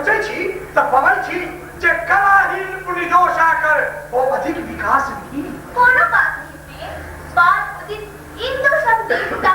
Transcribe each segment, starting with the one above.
सोचै छी तऽ पबै छी जे कलाहीन पुनिदोषाकर ओ अधिक विकास विहीन। कोनो बात नहि प्रिय, बात उदित इन्दु सन देवता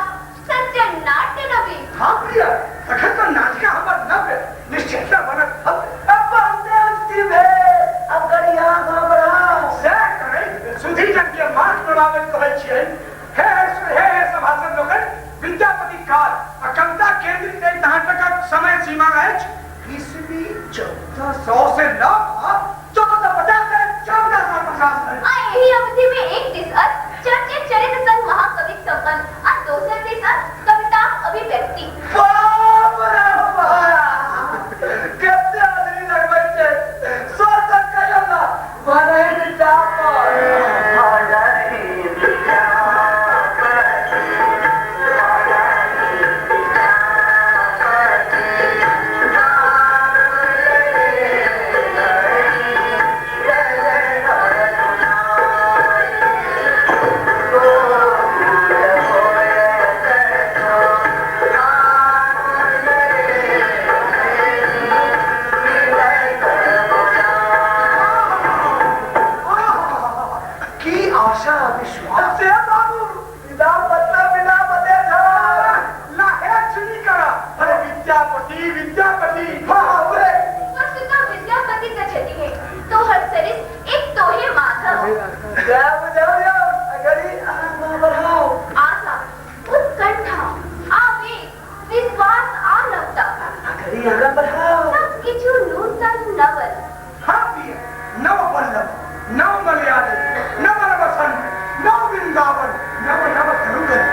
सज्जन नाट्य नवीन। हँ प्रिय, तखन तऽ नाटिका हमर नव्य निश्चित बनत भव्य। बहुते उचित भेल, आब कनी आगाँ बढ़ाउ। सएह करैत सुधीजन के माथ नोराबैत कहै छियनि, हे हे हे सभासद लोकनि, विद्यापतिक काल आ कविता केन्द्रित एहि नाटकक समय सीमा अछि ईस्वी 1400 से लऽ कऽ 1450 से 1450 धरि। आ एहि अवधि मे एक दिस अछि चर्चित चरित्र संग महाकविक संबंध आ दोसर दिस अछि कविताक अभिव्यक्ति। बाप रे बाप, कते आदमी लगबै छै, सर तक कहियौ ना बनहि विद्यापति। की आशा विश्वास से बाबू बिना मतलब बिना पते छल। लाहे चुनी करा, अरे विद्यापति विद्यापति। हाँ हाँ उहे। वस्तुतः विद्यापति त छथिहे तोहर सरिस एक तोहे माधव। जय बुझाउ यौ, अगरी आगाँ बढ़ाउ। आशा, उत्कंठा, आवेग, विश्वास आ नवता। अगरी आगाँ बढ़ाउ। सब किछु नूतन नवल। हाँ प्रिय, नव पल्लव, नव मलयाली, नव नव वसंत, नव वृंदावन, नव नव तरुगल।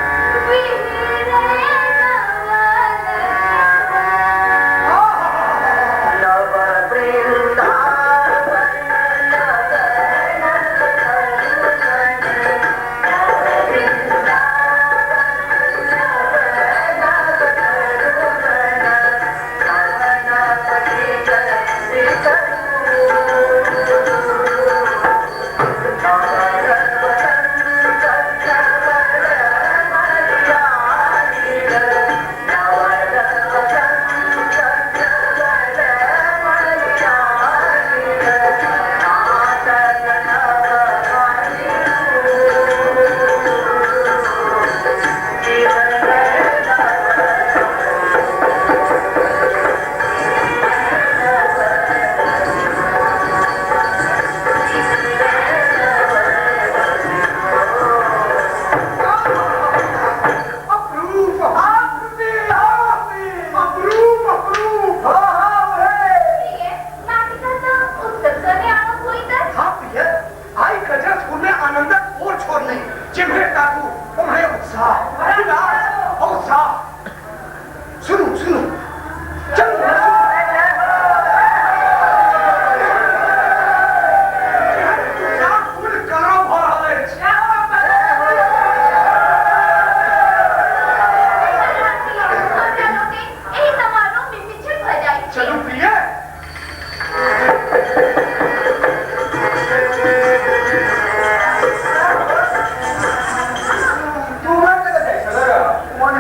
अपरूप अपरूप अपरूप। हाँ हाँ उहे। प्रिय, नाटिका त उत्सव सने आरम्भ होइत अछि। हाँ प्रिय, आई गजरथपुर में आनंदक ओर छोड़ नहीं, जिम्हरे ताकू उम्हरे उत्साह, उल्लास उत्साह। सुनू सुनू, चलू। उत्साहपूर्ण कलरव भऽ रहल अछि। हमरा लोकनि एहि समारोह मे मिश्रित भऽ जाइत छी। चलू प्रिय। तू उमर कतऽ जाइ छलऽ रे? मन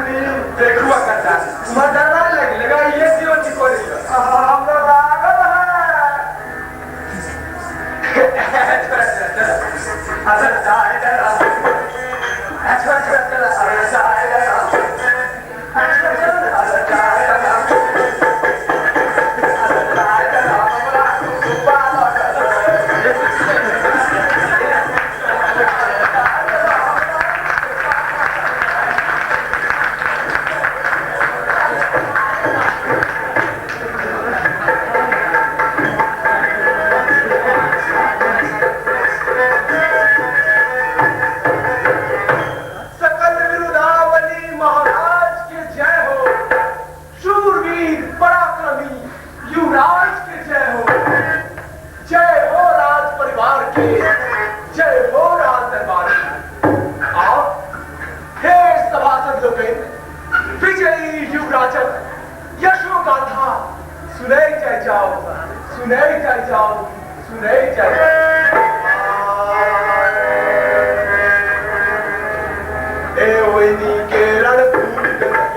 देखू कटा तुम्हार डर लग लगा ये जीवन की कोरी। हमरा लागल है। अच्छा चाय चला, अच्छा अच्छा चला, अरे चाय चला, अच्छा चल, अरे चाय चला, अरे चाय चला, हमरा कुप्पा लगल। सकल विरुदावली महाराज के जय हो, शूरवीर पराक्रमी युवराज के जय हो, जय हो राज परिवार के, जय हो राज दरबार के। आओ हे सभासद लोकनि, विजयी युवराजक यशो गाथा सुनै जाय जाओ, सुनै जाय जाओ, सुनै जाय जाओ। ए ओइनी के रणधूर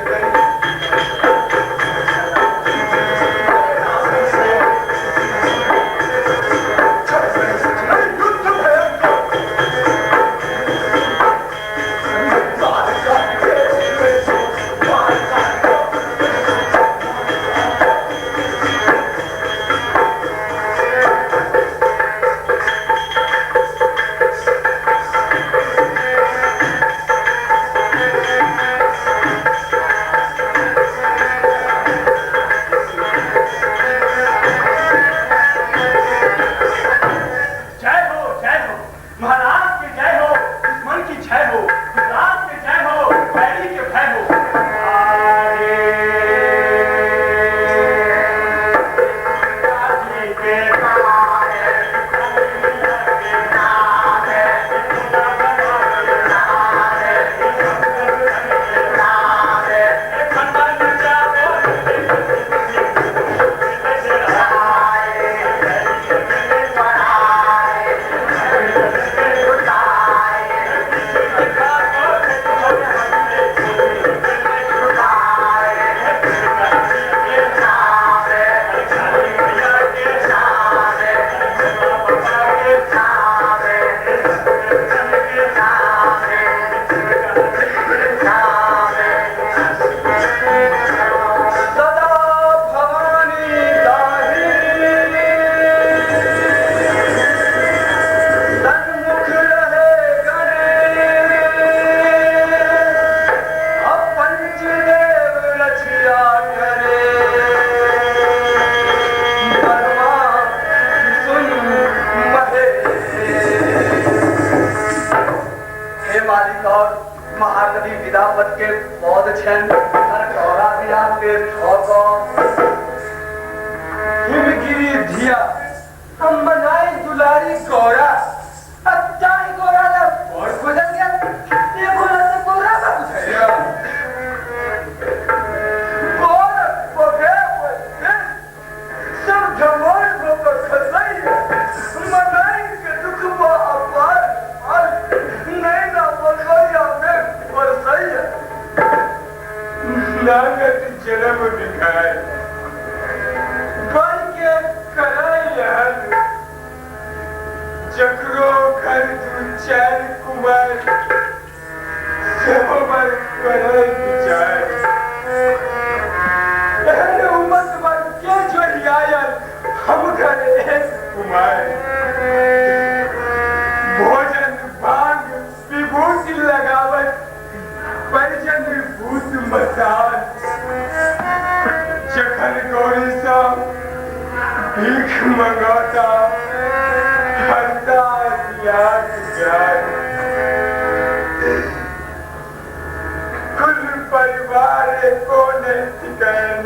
गई। छनि गौरा बियाह के हिमगिरी धिया हम मनाई दुलारी गौरा अत्ताई गौरा ला और खोजल गया एगो ला तो गौरा बा बुझाइया गौर पगे पगे सब जमान होकर खसैया मनाई के दुख बा अपार और नैना बलवैया में बरसैया नागत जन्म दिखाए बन के कराई जकरो घर दू चार कुमार सेहो बर करई विचार एहन उमत बर के जोड़ियायल हम घर एक कुमार भोजन भांग विभूति लगावत परिजन भूत मसान जखन गौरी सब भीख मंगाता हरता दिया ज्ञान कुल परिवार को नहीं ठिकान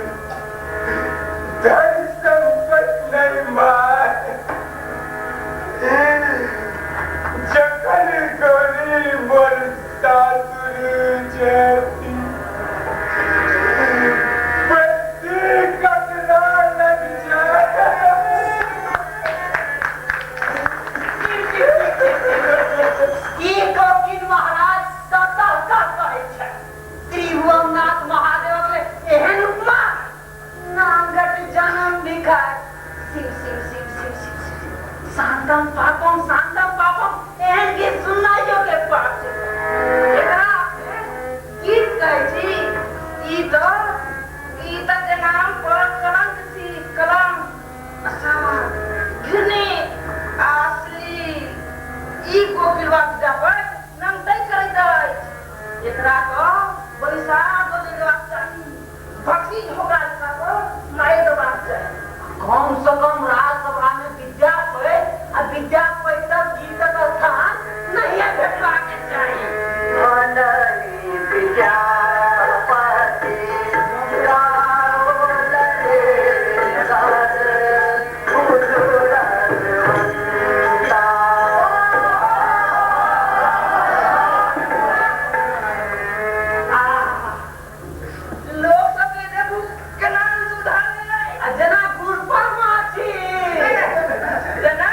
धन संपत्ति नहीं मार जखन गौरी मोर सासुर जयती पति कतना लग जाए। ई कोकिल महाराज कतऽ कऽ कहै छै त्रिभुवननाथ महादेवक एहन उपमा नांगट जनम भिखार शिव शिव शिव शिव शिव शिव शांतम पापम एहन गीत सुनाइयो के पाप छै। एकरा गीत कहै छी ई तऽ गीतक नाम पर कलंक छी कलंक घृणित अश्लील ई कोकिलवा विद्यापति नमतै करैत अछि। एकरा कऽ बैसार दऽ देबाक चाही भक्ति झोंका एकरा कऽ मारि देबाक चाही। कम से कम राजसभा में विद्यापति आ विद्यापतिक गीतक स्थान नहिए भेटबाक चाही। विद्यापति गाओल रे राज लोक सबके देखू केना सुधार गेलै आ जेना गुड़ पर माछी जेना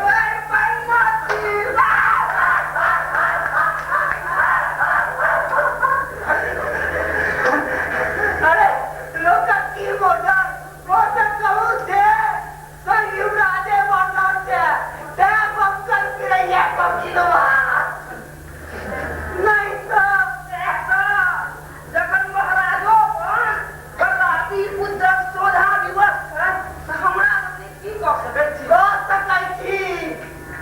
ओहि पर माछी। अरे लोक की मोटर ओ तऽ कहू जे युवराजे बनल छै तें बक्कल फिरैया कोकिलवा नहीं तो जखन महाराजो अपन प्रतापी पुत्रक सोझा विवश छथि तऽ हमरा लोकनि की कऽ सकैत छी? कऽ सकैत छी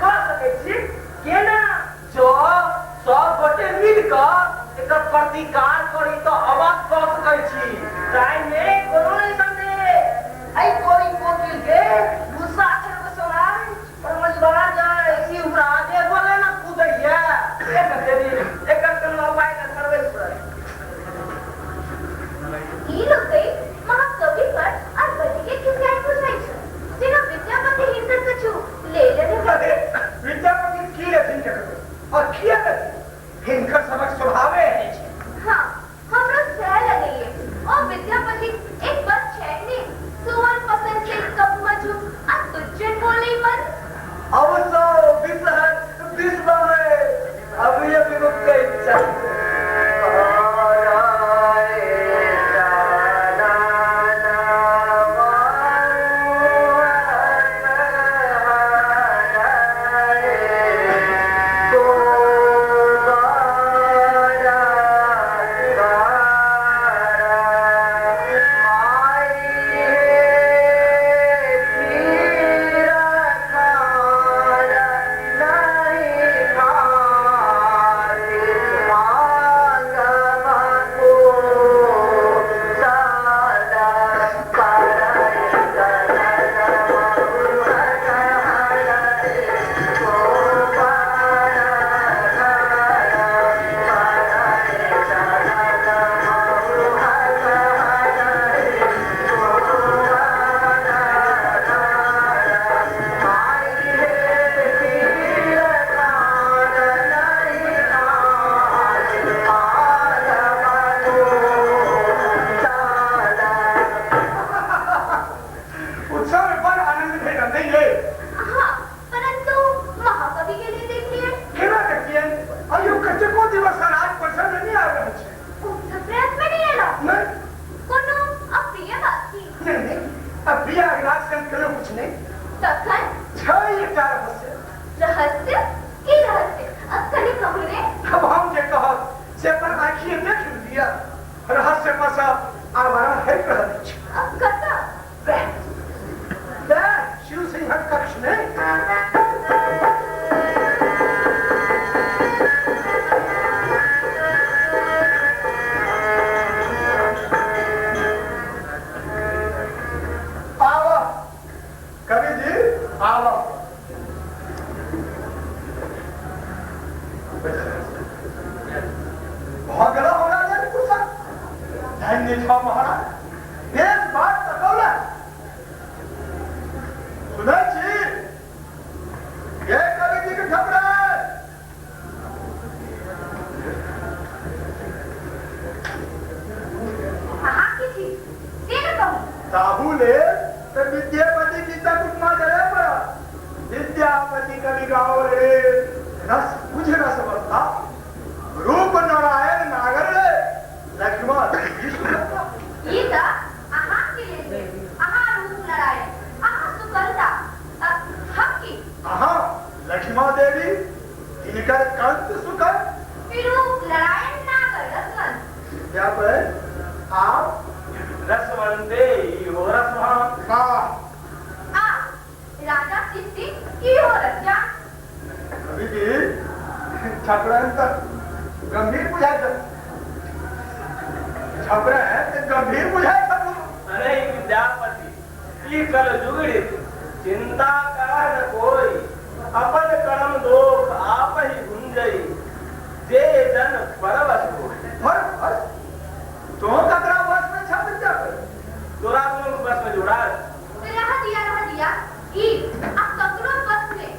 कऽ सकैत छी केना? जो सब गोटे मिल कऽ एकर प्रतिकार करी तऽ अवश्य कऽ सकै छी। ताहिमे कोनो नहि संदेह। एहि आजकल केओ किछु नहि। तखन छै एकटा रहस्य। रहस्य? की रहस्य? कनि कहू ने। अब हम जे कहब से अपन आँखिए देख लिअ। रहस्य पर सँ आवरण हटि रहल अछि। कतऽ? वएह वएह शिव सिंहक कक्ष मे। आवा कवि जी, आवा। भऽ गेल हमरा लेल कुशल। धन्य छह महाराज, बेस बात तकौला। सुनै छी ये कवि जी के घबराए। अहाँ की छी से ने कहू। ताहू लेल तऽ विद्यापति गीतक उपमा देबे पड़त। विद्यापति कवि गाओ रे रस बुझ रसवंता, रूप नारायण नागर रे लक्ष्मण देवी सुकंता। ई तऽ अहाँ के लेल भेल। अहाँ रूप नारायण, अहाँ सुकंता, हम की? अहाँ लक्ष्मण देवी, हिनकर कंत सुकंत। रूप नारायण नागर रसवंत। विद्यापति आप रसवंते इहो रसवान। वाह। आ राजा शिव सिंह इहो रसिया। कवि जी छपरन तऽ गंभीर बुझाइ छथि। छपरन तऽ गंभीर बुझाइ छथि। अरे विद्यापति ई कल जुगड़ित चिंता करह न कोई, अपन कर्म दोख आप ही गुंजई, जे जन परवश होई। पर बस तो ककरा बस में छह विद्यापति? तोरा कोनो बस में जुड़ा। रह दिया रह दिया, ई आ ककरो बस में।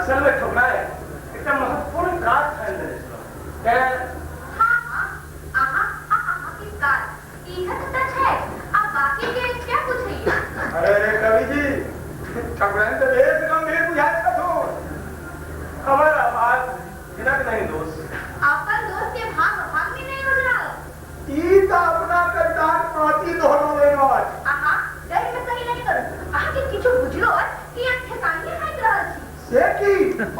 असल में ठुकराए एकटा महत्वपूर्ण काज ठानि देने छलहुँ, तें हाँ हाँ, अहाँ आ अहाँ के काज इहे तऽ छै, आ बाकी के क्या पूछैया? अरे अरे कवि जी, ठकुराइन तऽ बेस गंभीर बुझाइ छथुन। हमर आभाग हिनक नहीं दोष। अपन दोस्त के भाग भाग में नहीं उजराओ। ई तऽ अपना कविताक पाँती दोहरौलनि अछि। अहाँ डर में सही नहीं करू। अहाँ के किछु बुझलो अछि कि अहाँ ठेकानिये हारि रहल छी? से की?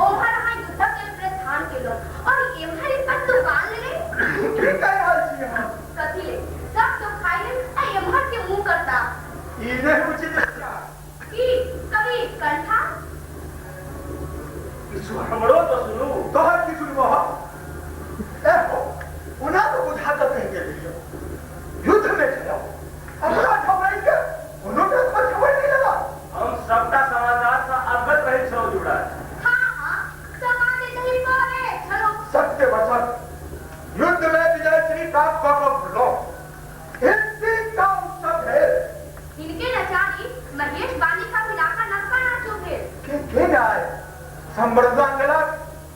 ओम्हर अहाँ युद्धक लेल प्रस्थान केलहुँ और एम्हर अपन दुकान लेले। की कहि रहल छी अहाँ? कथी ले सब तो खाइ लेल आ एम्हर के मुंह करता। ई नहि उचित विचार। की कवि कंठा? किछु हमरो तो सुनू। तोहर की सुनबह? ए हो, ओना तऽ बुझा कऽ कहि गेलियौ युद्ध में छलौ, हमरा घबराइ के कोनो टा खोज खबर नहि लेलक। हम सबटा समाचार सँ अवगत रहैत छलहुँ युवराज। हाँ हाँ, समाज नहीं पड़े चलो। सत्य वचन, युद्ध में विजय श्री प्राप्त कऽ कऽ घुरलहुँ। एतेक टा उत्सव भेल। इनके नचारी महेश बानी का मिलाका नक्का नाचो भेल। के जाय संवर्धन देलक,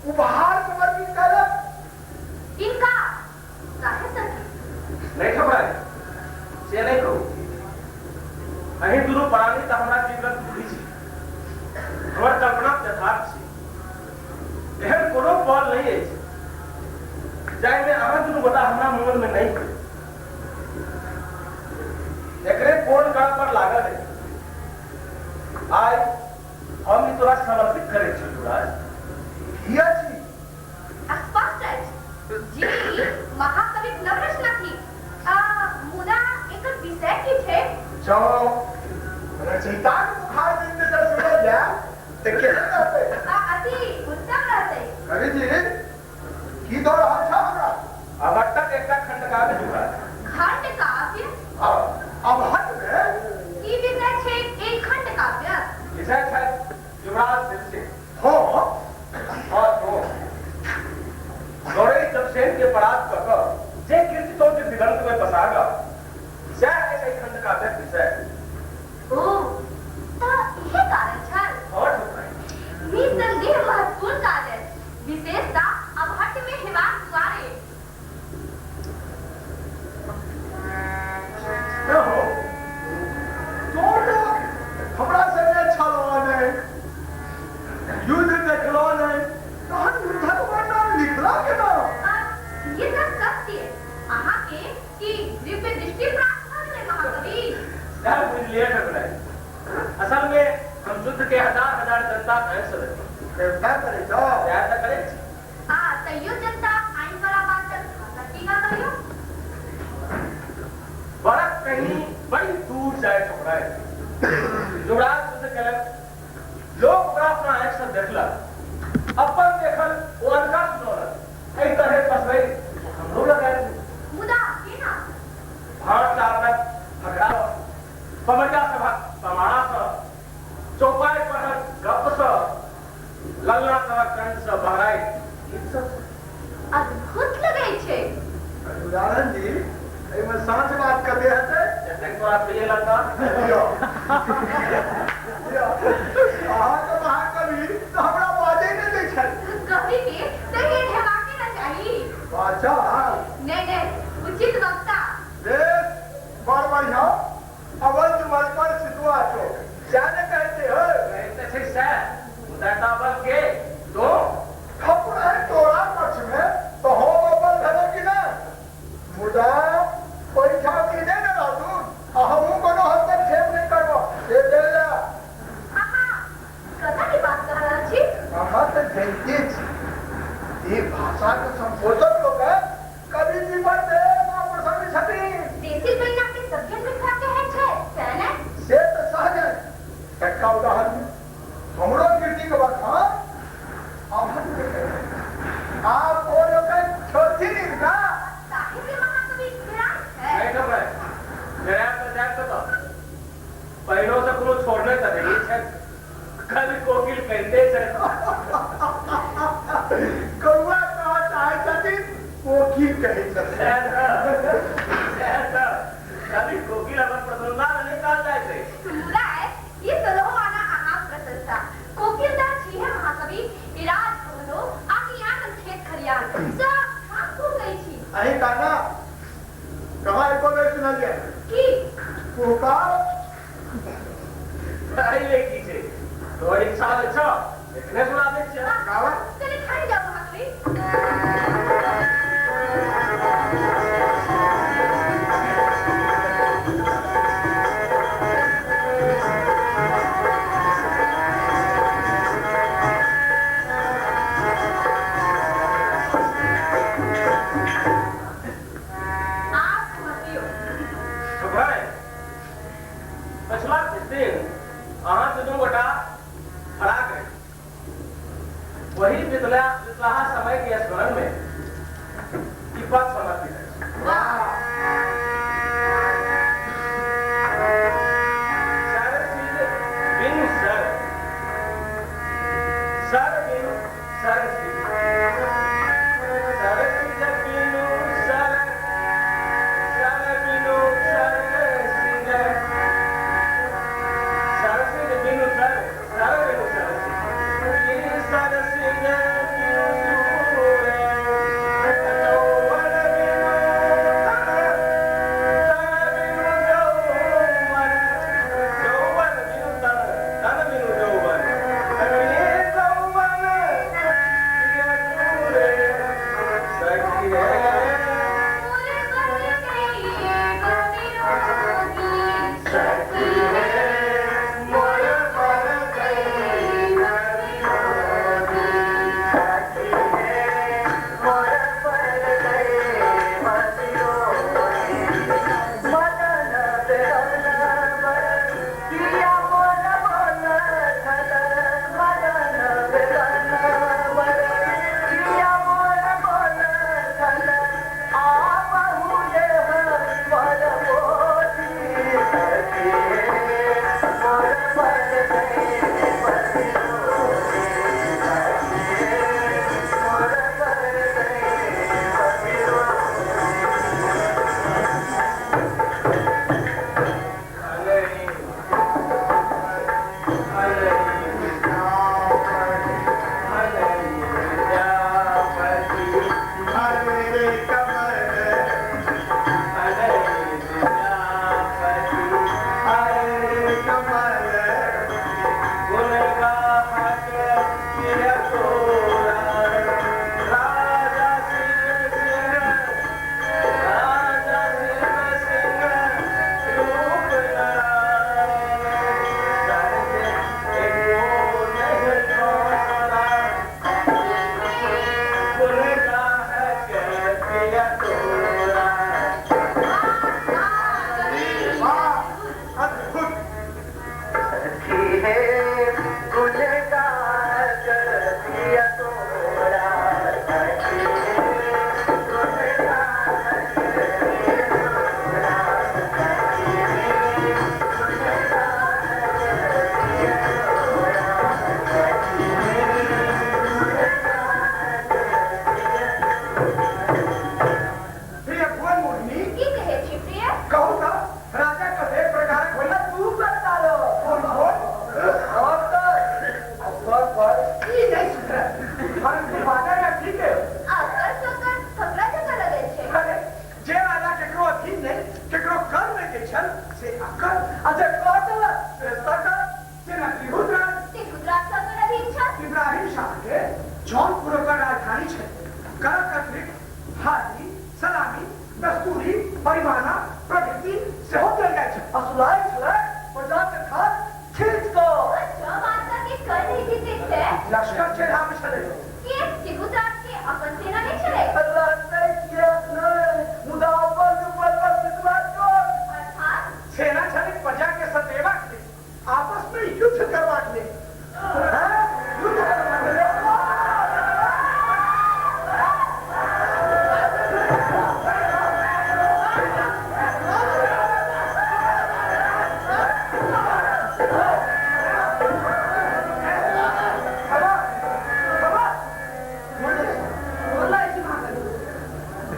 उपहार समर्पित कयलक। इनका काहे सखी? नहीं ठकुराए, से नहीं कहू। अहीं दुनू प्राणी तऽ हमरा जीवनक पूरी छी, हमर कल्पना यथार्थ छी। एहन कोनो पल नहीं अछि जाहिमे अहाँ दुनू गोटा हमरा मोन में नहीं होय। एकरे फोन करऽ पर लागल अछि। आइ हम ई तोरा समर्पित करै छी युवराज। की अछि? स्पष्ट अछि जी, महाकविक नवरचना थी। मुदा एकर विषय की छै? जँ रचयिताक मुखारबिन्द सँ सुनल जाय तऽ केहन रहतै? अति उत्तम रहतै। कवि जी की दऽ रहल छह हमरा? अभट्टक एकटा खंडकाव्य युवराज। खंड काव्य? अवहट्ट मे की विषय छै एहि खंड काव्य? विषय छै युवराज शिव सिंह। हँ हाँ तो गौरई जबसेन के परास्त कऽ कऽ जे कीर्ति तो दिगंत में पसारल, सएह अछि एहि खंड काव्यक विषय। ओ तऽ इहे कारण छल। और ठुकराए निसंदेह महत्वपूर्ण काज अछि, विशेषता अवहट्ट में हेबाक दुआरे। हो तो लोक हमरा संगे छलऽ नहि, युद्ध देखलऽ नहि, तहन युद्धक वर्णन लिखलऽ केना? ये तऽ सत्य अहाँ के की दिव्य दृष्टि प्राप्त भऽ गेलै महाकवि? सएह बुझलियै ठकुराए। असल में हम युद्ध के हजार हजार जनता कहे से देवता करे छौ तैयार तऽ करै छी। आ तैयो जनता आइन वाला बात तक टीका करियो। बड़ा कहीं बड़ी दूर जाए ठोकराए युवराज युद्ध केलक, लोक ओकरा अपना आँखि से देखलक, अपन देखल ओ अनका सुनौलक। एहि तरहे पसरै हमरो लगायल। मुदा केना? भाड़ चारणक फकरा, पमरिया सभक पमाड़ा सँ, चौपाई पढ़क गप सँ, लल्ला सभक कंठ सँ बहराइ गीत सब। अद्भुत लगै छै। उदाहरण जी एहिमे साँच बात कते हेतै? जतेक तोरा प्रिय लगता। लिअ लिअ, अहाँके महाकवि तऽ हमरा बाजै नहि दै छथि। कवि के तऽ एहन हेबाके न चाही। बाचा नहि नहि, उचित वक्ता। बेस, बड़ बढ़िया। अवंत मरकर सितुआ चौक सएह ने कहै छै? हौ कहै तऽ छै सएह, मुदा एतऽ के तो ठप रहै तोरा पक्षमे तऽ हम अव्वल भेलहुँ कि नहि? मुदा ओहिठाम ई नहि ने रहतुन आ हमहूँ कोनो हस्तक्षेप नहि करबह से देल जा। अहाँ कथा के बात कह रहल छी? अहाँ तऽ जनिते छी ई भाषाके संशोधक लोक कवि जी पर प्रसन्न छथिन। देसिल बहिना के सज्जन मिथिला कहै छै सएह ने? से तऽ सहज है। टटका उदाहरण हमरो कीर्तिके बखान अभद्र कहै आब ओ लोकनि छोड़थिन हिनका? साहित्य महाकवि विराट छै। नहि ठोकराए, जरायब तऽ जायब कतऽ? पहिनो से कोनो छोड़ने तऽ नहीं छथि, कवि कोकिल कहिते छथि। कौआ कहऽ चाहै छथिन, कोकिल कहै छथिन। सएह तऽ, सएह तऽ कवि कोकिल हमर प्रशंसा नहि कहल जाइ छै। मुदा ई सोलहो आना अहाँक प्रशंसा। कोकिल तऽ छिहे महाकवि। ई राज भवनो आ कि आंगन खेत खरियान सब ठाम कुहकै छी। अहीं काना कहाँ एको बेर सुनलियै? की? कुहकार। एहि की छै, तोहर इच्छा होइ छौ एखने सुना दै छियै। गावा। कनि ठहरि जाउ महाकवि। आप कुहकियो। ठोकराए, पछिला किछु दिन अहाँ दुनू गोटा फराक रही। वही बितलाहा समय के स्मरण में ई पद समर्पित अछि। वाह। सर सिज बिनु सर, सर बिनु सर सिज, सर सिज बिनु सर, सर बिनु सर सिज, सर सिज बिनु सर, सर बिनु सर सिज, ई सर सिज बिनु सूरे, तोवर बिनु छलै प्रजा के खाल खींच कऽ। जब माता के कर नहीं जीते थे लश्कर चढ़ाबै छलै। के तिरहुत राज के अपन सेना नहीं छलै? रहतै किएक नहि, मुदा अपन ऊपर पर सितबा चोट। अर्थात सेना छलै प्रजा के सतेबाक लेल, आपस में युद्ध करबाक लेल। हाँ, युद्ध करबाक लेल।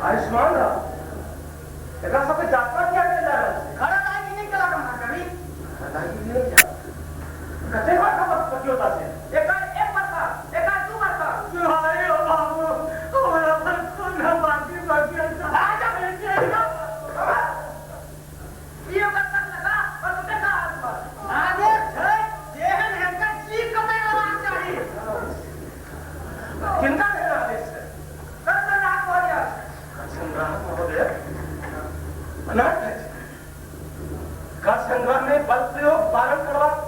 आयुष्मान रह, एकरा सबके यात्रा किया के जा रहल छै? घर लागि नहि केलक महाकवि। लागि नहि जा। कतेक बार खबर प्रतियोगिता छै? एकर एक बरखा, एकर दू बरखा। भाई ओ बाबू, हमरा पर कोना बाकी बाकी आजा ई ओकर तक लगा और उठे का हाथ पर। आदेश छै जेहन हेनका जीव कतै लेबाक चाही। किनका देल आदेश छै? कतै राख महोदय। संग्रह महोदय अनर्थ अछि। कर संग्रह में बल प्रयोग बारण करबाक